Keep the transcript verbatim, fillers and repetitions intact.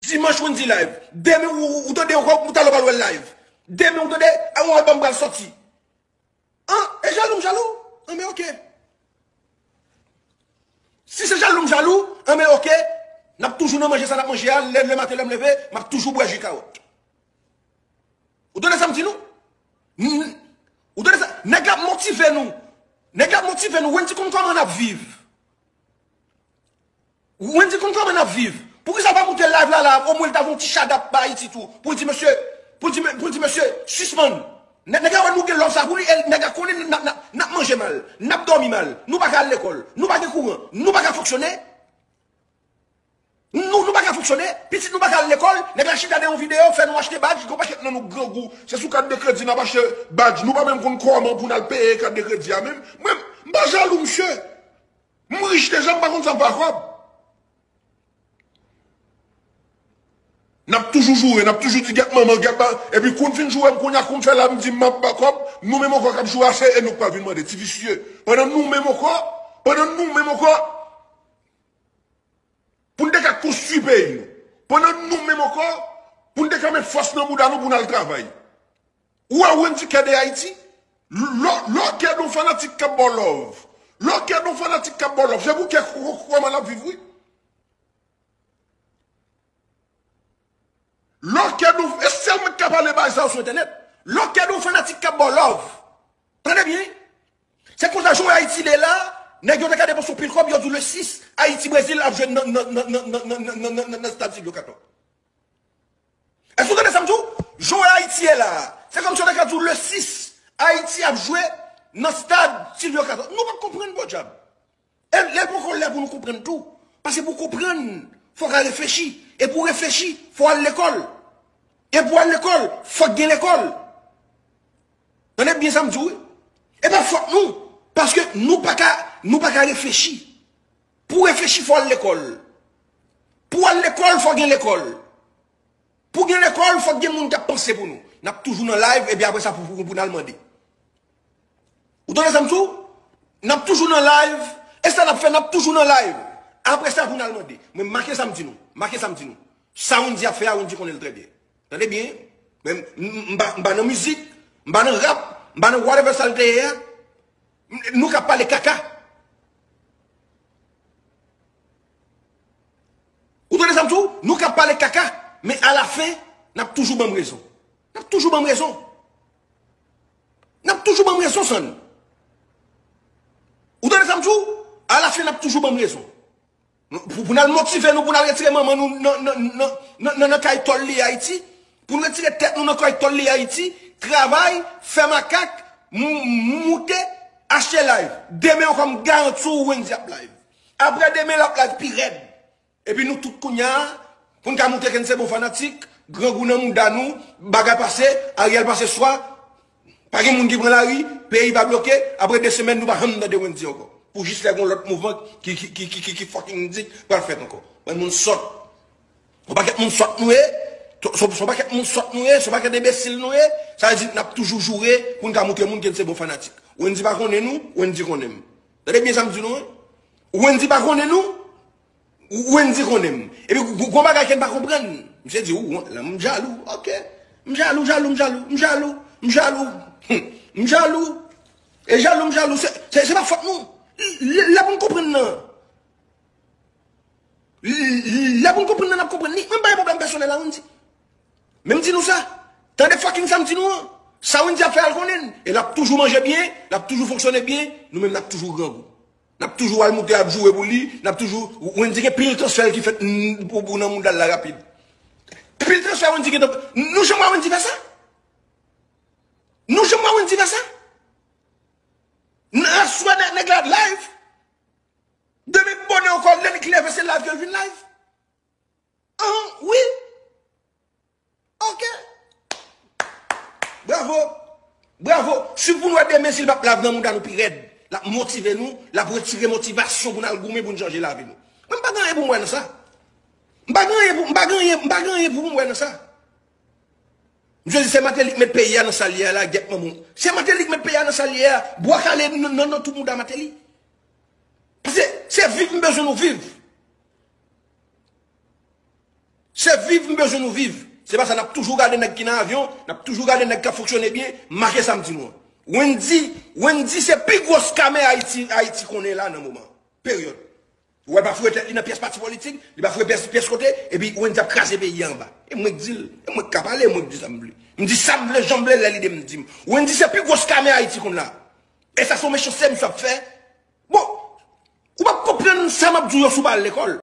Dimanch Wendy live. Demen ou, ou, ou tande ankò, ou talè w pral wè l live. Demen ou tande, a, yon album pral sòti. An, e jalou m jalou? An, men oke. Si se jalou m jalou, an, men oke. N ap toujou nan manje sa n ap manje a, lè, lè maten lè m leve, m ap toujou bwè ji kawòt. Ou tande sa m di nou? N-, ou tande sa? Nèg la ap motive nou. Nèg la ap motive nou. Wendy konn kòman n ap viv. Wendy konn kòman n ap viv. Poukisa l pa moute live la la, omwen l ta fè yon ti shadap ba Ayiti tou. Pou l di mesye, pou l di, pou l di mesye, sispann. Nèg, nèg la wè nou gen love sa pou li, e nèg la konnen n ap, n ap, n ap manje mal, n ap dòmi mal, nou pa ka al lekòl, nou pa gen kouran, nou pa ka fonksyone. Nou, nou pa ka fonksyone, pitit nou pa ka al lekòl, nèg la chita nan yon videyo, fè nou achte badj, gon pakèt nan nou grangou. Se sou kat de kredi n ap achte badj, nou pa menm konn kòman pou n al peye kat de kredi a menm. Mwen, m pa jalou, msye. M rich deja, m pa konn sa m fè ak kòb. N ap toujou joure, n ap toujou di, "Gèt manman, gèt ba-," epi kou n fin joure m, kounye a kou m fè la, m di, "M ap ba kòb," nou menm ankò k ap joure a, se e nou k pral vin mande, ti visye. Pandan nou menm ankò, pandan nou menm ankò, pou n te ka konstwi peyi nou. Pandan nou menm ankò, pou n te ka met fòs nan bouda nou pou n al travay. Ou wè Wendy kè de Ayiti? Lè, lè w kè de yon fanatik k ap ba w love. Lè w kè de yon fanatik k ap ba w love. Se pou kè kò-, kòman l ap viv, wi. Lè w kè de yon, e sèl mwen k ka pale bagay sa yo sou entènèt. Lè w kè de yon fanatik k ap ba w love. Tande byen. Se konsa Joe Haiti de la, nèg yo te ka depanse yon pil kòb, yo di w le sis, Ayiti Brezil ap jwe nan, nan, nan stad Silvio Cator. Èske w tande sa m di w? Joe Haiti ye la. Se kòmsi yo te ka di w le sis, Ayiti ap jwe nan stad Silvio Cator. Nou p ap konprann podyab. E lè l poko lè pou nou konprann tou. Paske pou konprann, fò w ka reflechi. E pou reflechi, fò w al lekòl. E pou w al lekòl, fòk gen lekòl. Tande byen sa m di w, wi. E pa fòt nou. Paske nou pa ka, nou pa ka reflechi. Pou w reflechi, fò w al lekòl. Pou w al lekòl, fò w gen lekòl. Pou gen lekòl, fòk gen moun k ap panse pou nou. N ap toujou nan live, epi apre sa, pou, pou, pou n al mande. Ou tande sa m di w? N ap toujou nan live, e sa n ap fè, n ap toujou nan live. Apre sa, pou n al mande. Mwen, make sa m di nou. Make sa m di nou. Sa Wendy ap fè a, Wendy konnen l trè byen. Tande byen. Men, m, m, m pa, m pa nan mizik, m pa nan rap, m pa nan whatever sa l te ye a. M, nou ka pale kaka. Ou tande sa m di w? Nou ka pale kaka, men alafen, n ap toujou ban m rezon. N ap toujou ban m rezon. N ap toujou ban m rezon, San. Ou tande sa m di w? Alafen, n ap toujou ban m rezon. Pou, pou n al motive nou, pou n al retire manman nou nan, nan, nan, nan, nan, nan kay tòl li Ayiti, pou n retire tèt nou nan kay tòl li Ayiti, travay, fè makak, mou-, moute, achte live. Demen ankò, m garanti w, Wendy ap live. Apre demen, l ap live pi rèd. Epi nou tout kounye a, pou n ka montre ke n se bon fanatik, grangou nan mouda nou, bagay pase, Ariel pase swa, pa gen moun ki pran lari, peyi pa bloke, apre de semèn nou pa janm tande Wendy ankò. Pou jis lè gon lòt mouvman ki, ki, ki, ki, ki, ki fucking dik pral fèt ankò. Mwen moun sòt. Yon pakèt moun sòt nou ye, se, se, se yon pakèt moun sòt nou ye, se yon pakèt enbesil nou ye, sa vle di n ap toujou joure pou n ka montre moun ke n se bon fanatik. Wendy pa konnen nou, Wendy konnen m. Tande byen sa m di nou, wi. Wendy pa konnen nou, Wendy konnen m. Epi, gon, gon bagay ke n pa konprann. Misye di, ou, la, m jalou, oke. M jalou, jalou, m jalou, m jalou, m jalou. Hum, m jalou. E jalou, m jalou, se, se, se pa fòt nou. Lè, lè pou n konprann nan. Lè pou n konprann nan, n ap konprann li. Mwen m pa gen pwoblèm pèsonèl a Wendy. Men m di nou sa. Tande fucking sa m di nou an. Sa Wendy ap fè a l konnen l. E l ap toujou manje byen, l ap toujou fonksyone byen, nou menm n ap toujou grangou. N ap toujou al moute ap joure pou li, n ap toujou, Wendy gen pil transfè ki fèt, mm, pou, pou nan mouda l la rapid. Pil transfè Wendy gentan, nou janm wè Wendy fè sa? Nou janm wè Wendy fè sa? N-, aswè nèg, nèg la live. Demen bonè ankò, lè li leve se live ke l vin live. An, wi. Oke. Bravo. Bravo. Si pou nou wè demen, si l p ap live nan mouda nou pi rèd. L ap motive nou, l ap retire motivasyon pou n al goumen, pou n chanje lavi nou. Mwen m pa gen anyen pou m wè nan sa. M pa gen anyen pou, m pa gen anyen, m pa gen anyen pou m wè nan sa. Misye di se Martelly k met peyi a nan sa l ye a la, gèt manman w. Se Martelly k met peyi a nan sa l ye a. Bwa kale nan, nan, nan tout mouda Martelly. Se, se viv m bezwen nou viv. Se viv m bezwen nou viv. Se pa sa, n ap toujou gade nèg ki nan avyon, n ap toujou gade nèg k ap fonksyone byen, make sa m di nou an. Wendy, Wendy se pi gwo skamè Ayiti, Ayiti konnen la nan moman. Peryòd. Ou wè l pa foure tèt li nan pyès pati politik, li pa foure pyès, pyès kote, epi Wendy ap kraze peyi a anba. E mwen k di l, e mwen k ka pale, e mwen k di sa m vle. M di sa m vle, jan m vle, lè lide m di m. Wendy se pi gwo skamè Ayiti konn la. E sa se yon mechanste misye ap fè. Bon, ou p ap konprann sa m ap di w yo si w pa al lekòl.